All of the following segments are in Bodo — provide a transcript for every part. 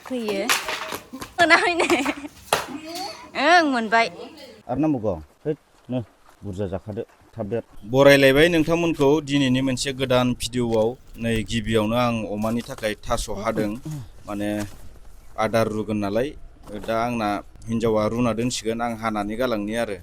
फैयो मोनाखैनो ओं मोनबाय आरो नांबावगौ नो बुरजा जाखादो थाब देर बरायलायबाय नोंथांमोनखौ दिनैनि मोनसे गोदान भिडिअ'आव नै गिबियावनो आं अमानि थाखाय थास' हादों माने आदार रुगोन नालाय दा आंना हिन्जावा रुना दोनसिगोन आं हानानै गालांनि आरो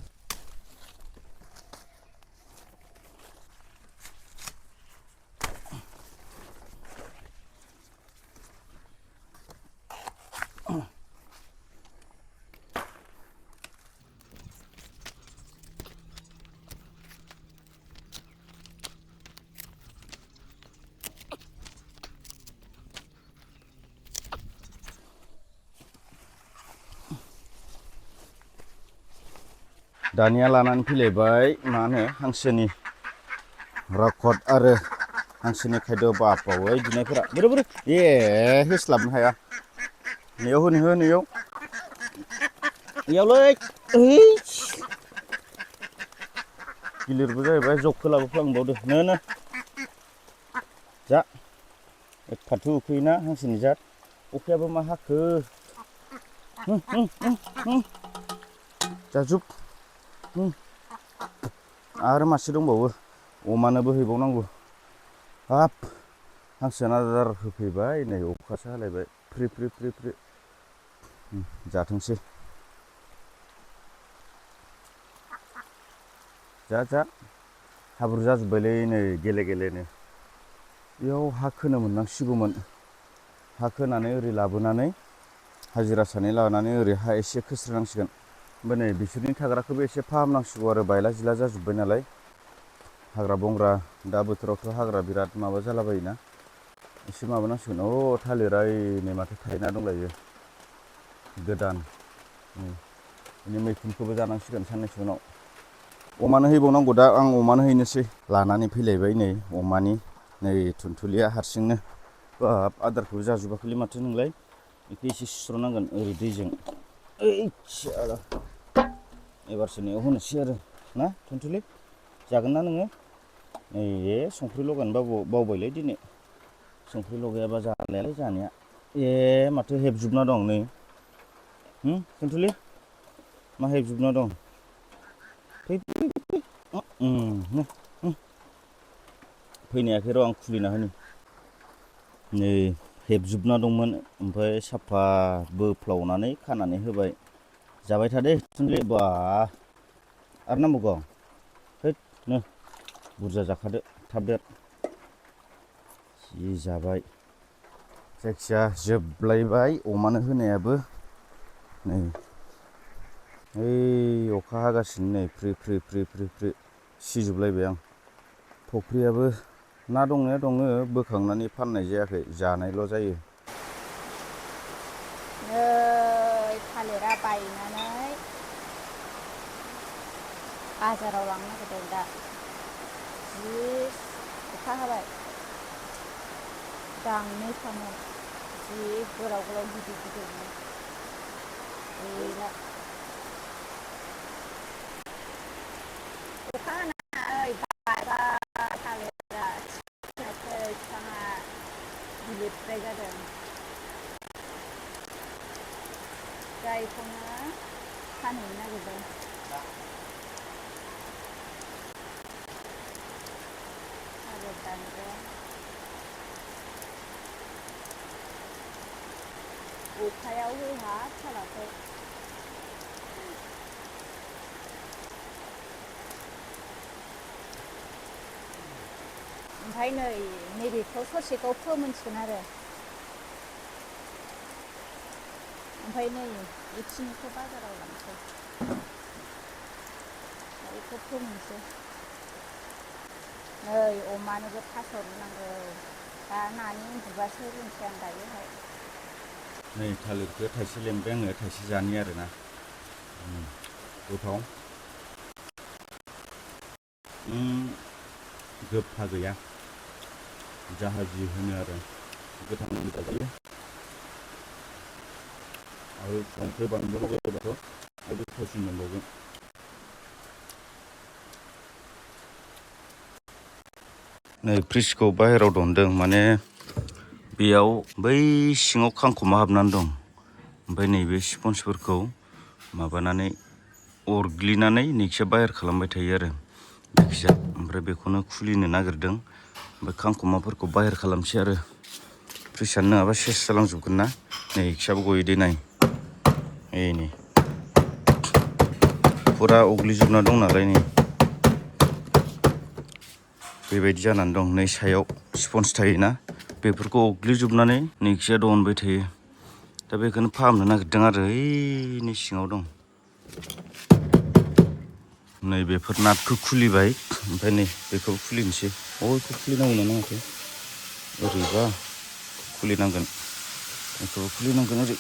दानिया लानानै फैलायबाय मा होनो हांसोनि राखद आरो हांसोनि खायद' बापावै बिनायफोरा बोरै बोरै होस्लाबनो हाया नैयाव होनो हो नैयाव इयावलै गिलिरबो जाहैबाय जगखौ लांबावदो नो जा फाथो उखैयोना हांसोनि जात अखायाबो मा हाखो जाजुब आरो मासे दंबावो अमानोबो हैबावनांगौ हाब हांसोनो आदार होफैबाय नै अखासो हालायबाय फ्रि फ्रि फ्रि फ्रि जाथोंसै जा जा हाब्रु जाजोब्बायलै नै गेले गेलेनो बेयाव हा खोनो मोननांसिगौमोन हा खोनानै ओरै लाबोनानै हाजिरा सानै लानानै ओरै हा एसे खोस्रोनांसिगोन ओमफ्राय नै बिसोरनि थाग्राखौबो एसे फाहामनांसिगौ आरो बायला जिला जाजोब्बाय नालाय हाग्रा बंग्रा दा बोथोरावथ' हाग्रा बिराद माबा जालाबायोना एसे माबानांसिगोन थालिरा नै माथो थायना दंलायो गोदान बिनि मैखुनखौबो जानांसिगोन साननैसो उनाव अमानो हैबावनांगौ दा आं अमानो हैनोसै लानानै फैलायबाय नै अमानि नै थुनथुलिया हारसिंनो बाब आदारखौबो जाजोबाखैलै माथो नोंलाय बेखौ एसे सुस्र'नांगोन ओरै दैजों एबारसो नैयाव होनोसै आरो ना थुनथुलि जागोन ना नोङो नै संख्रि लगायनो बावबायलै दिनै संख्रि लगायाबा जालायालै जानाया माथो हेबजोबना दं नै थुनथुलि मा हेबजोबना दं फैनायाखै र' आं खुलिना होनि नै हेबजोबना दंमोन ओमफ्राय साफा बोफ्लावनानै खानानै होबाय जाबाय थादे थुनथुलि बा आरो नांबावगौ नो बुरजा जाखादो थाब देर जि जाबाय जायखिया जोबलायबाय अमानो होनायाबो नै अखा हागासिनो नै free free free free free सिजोबलायबाय आं फख्रियाबो ना दंनाया दङ बोखांनानै फाननाय जायाखै जानायल' जायो थालिरा बायनानै बाजाराव लांनो नागिरदों दा जि अखा हाबाय गांनैखामोन जि गोलाव गोलाव गिदिर गिदिरनो गैला अखा हानानै बायबा थालिरा बिफाङा गिलिरद्राय जादों जायखौनो फानहैनो नागिरदों थालिर दानग्राया अखायाव होहाबथाराखै ओमफ्राय नैबेखौ ससेखौ फोमोनसिगोन आरो ओमफ्राय नै बेखिनिखौ बाजाराव लांसै बेखौ फोमोनसै नै अमानोबो थास' रुनांगौ दा नानि उन्दुबासो रुनोसै आं दायोहाय नै थालिरखौ थाइसे लेमबाय आङो थाइसे जानि आरोना गोथाव गोफा गैया जाहाजि होनो आरो गोथां जाजायो आरो संख्रि बानलु होयोबाथ' आरो गोथावसिन मोनबावगोन नै फ्रिजखौ बाहेरायाव दोनदों माने बेयाव बै सिङाव खांखमा हाबनानै दं ओमफ्राय नैबे स्पन्जफोरखौ माबानानै अरग्लिनानै नैखिया बाहेर खालामबाय थायो आरो बेखिजा ओमफ्राय बेखौनो खुलिनो नागिरदों ओमफ्राय खांखमाफोरखौ बाहेर खालामसै आरो फ्रिजआनो नङाबा सेस जालांजोबगोन ना नैखियाबो गयो दे नाय नै फुरा अग्लिजोबना दं नालाय नै बेबायदि जानानै दं नै सायाव स्पन्ज थायोना बेफोरखौ अग्लिजोबनानै नैखिया दनबाय थायो दा बेखौनो फाहामनो नागिरदों आरो ओइनि सिङाव दं नै बेफोर नाटखौ खुलिबाय ओमफ्राय नै बेखौबो खुलिनोसै बेखौ खुलिनांगौ ना माथो ओरैबा खुलिनांगोन बेखौबो खुलिनांगोन ओरै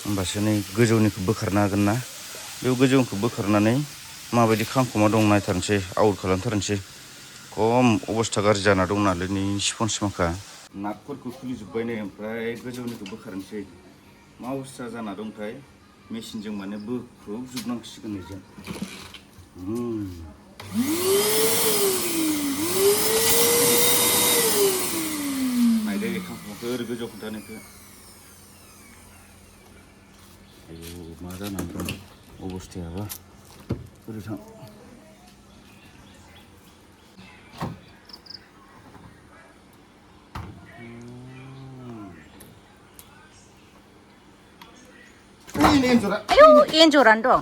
होमबासो नै गोजौनिखौ बोखारनो हागोन ना बेयाव गोजौनिखौ बोखारनानै माबायदि खांखमा दं नायथारनोसै आउट खालामथारनोसै खम अबस्था गाज्रि जाना दं नालाय नै स्पन्ज माखा नाटफोरखौ खुलिजोब्बाय नै ओमफ्राय गोजौनिखौ बोखारनोसै मा अबस्था जाना दंथाय मेचिनजों माने बोख्रुबजोबनांसिगोन बेजों नायदो खांखमाखौ ओरै गोजौआव खोन्थानायखौ आयौ मा जानानै दं अबस्थायाबा ओरै थां आयौ एन्जरानो दं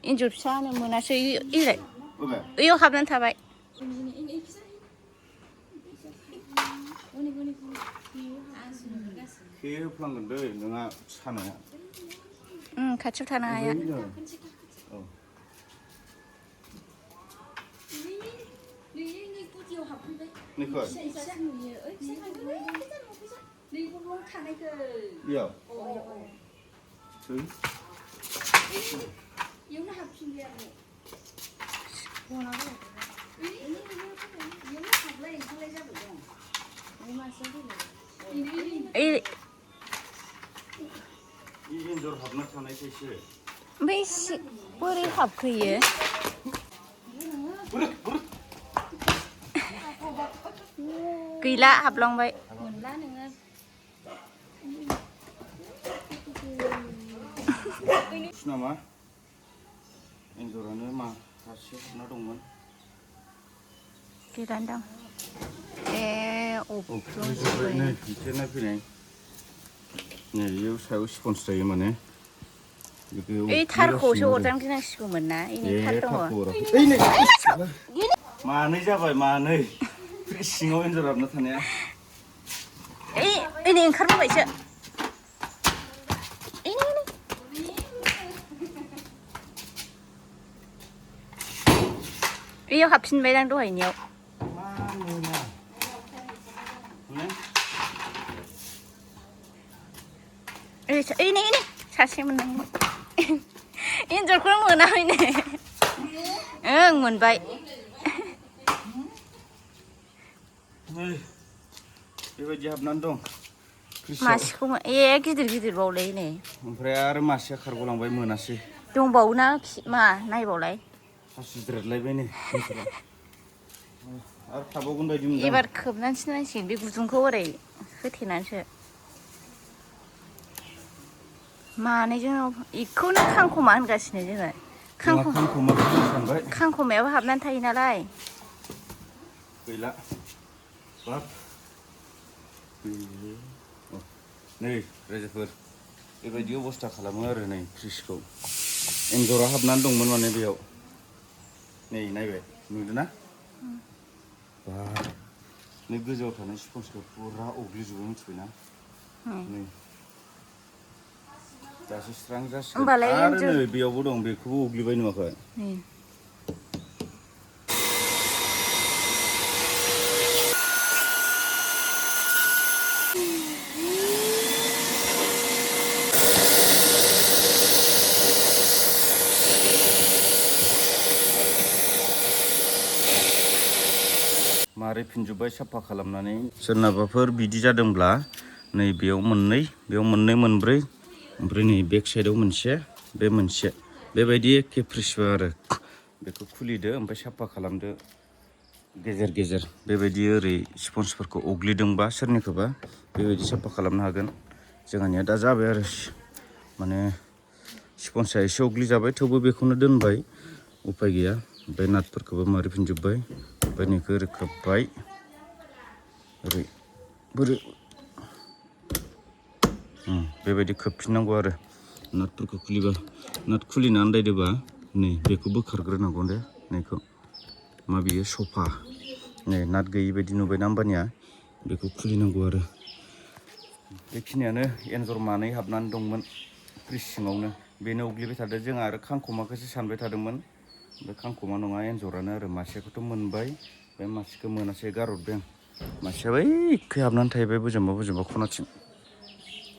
एन्जर फिसानो मोनासै इलाय ओइयाव हाबनानै थाबाय होफ्लांगोन दै नोंहा सानाया खाथियाव थानो हाया एन्जर हाबना थानायखायसो ओमफ्राय बोरै हाबखोयो गैला हाबलांबाय मोनला नोङो नामा एन्जरानो माखासे हाबना दंमोन गैलानो दं फैनाय नै बेयाव सायाव स्पन्ज थायो माने ओइ थारखौसो अरजानो गिनांसिगौमोन ना ओइ थार दङ मानै जाबाय मानै सिङाव एन्जर हाबना थानाया ओइ ओंखारबोबायसो बेयाव हाबफिनबायदां दहायनियाव नै सासे मोननांगौ एन्जरखौनो मोनाखैनो ओं मोनबाय बेबायदि हाबनानै दं मासेखौ गिदिर बावलै नै ओमफ्राय आरो मासेया खारग'लांबाय मोनासै दंबावो ना मा नायबावलाय हासुज्रेदलायबाय नै आरो थाबावगोन बायदि मोनदों एबार खोबनानैसो नांसिगोन बे गुदुंखौ ओरै होथेनानैसो मानैजों बेखौनो खांखमा होनगासिनो जोङो खांखमायाबो हाबनानै थायो नालाय गैला नै रायजोफोर बेबायदि अबस्था खालामो आरो नै फ्रिजखौ एन्जरा हाबनानै दंमोन माने बेयाव नै नायबाय नुदों ना नै गोजौआव थानाय स्पन्जखौ फुरा अग्लिजोबो मिथिबायना नै दासो स्रां जासिगोन आरो नै बेयावबो दं बेखौबो अग्लिबाय नुवाखै मारै फिनजोब्बाय साफा खालामनानै सोरनाबाफोर बिदि जादोंब्ला नै बेयाव मोननै मोनब्रै ओमफ्राय नै बेक साइडआव मोनसे बे मोनसे बेबायदि एखे फ्रिजबो आरो बेखौ खुलिदो ओमफ्राय साफा खालामदो गेजेर गेजेर बेबायदि ओरै स्पन्जफोरखौ अग्लिदोंबा सोरनिखौबा बेबायदि साफा खालामनो हागोन। जोंहानिया दा जाबाय आरो माने स्पन्जा एसे अग्लिजाबाय थेवबो बेखौनो दोनबाय उफाय गैया। ओमफ्राय नाथफोरखौबो मारिफिनजोब्बाय ओमफ्राय नैखौ ओरै खोब्बाय ओरै बोरै बेबायदि खोबफिननांगौ आरो नाथफोरखौ खुलिबा नाथ खुलिना आन्दायदोबा नै बेखौ बोखारग्रोनांगौ दे नैखौ मा बियो सफा नै नाथ गैयि बायदि नुबायना होमबानिया बेखौ खुलिनांगौ आरो बेखिनियानो एन्जर मानै हाबनानै दंमोन फ्रिज सिङावनो बेनो अग्लिबाय थादों। जोंहा आरो खांखमाखौसो सानबाय थादोंमोन बे खांखमा नङा एन्जरानो आरो मासेखौथ' मोनबाय बे मासेखौ मोनासै गारहरदों। मासेया बैखै हाबनानै थाहैबाय बोजोंबा खनाथिं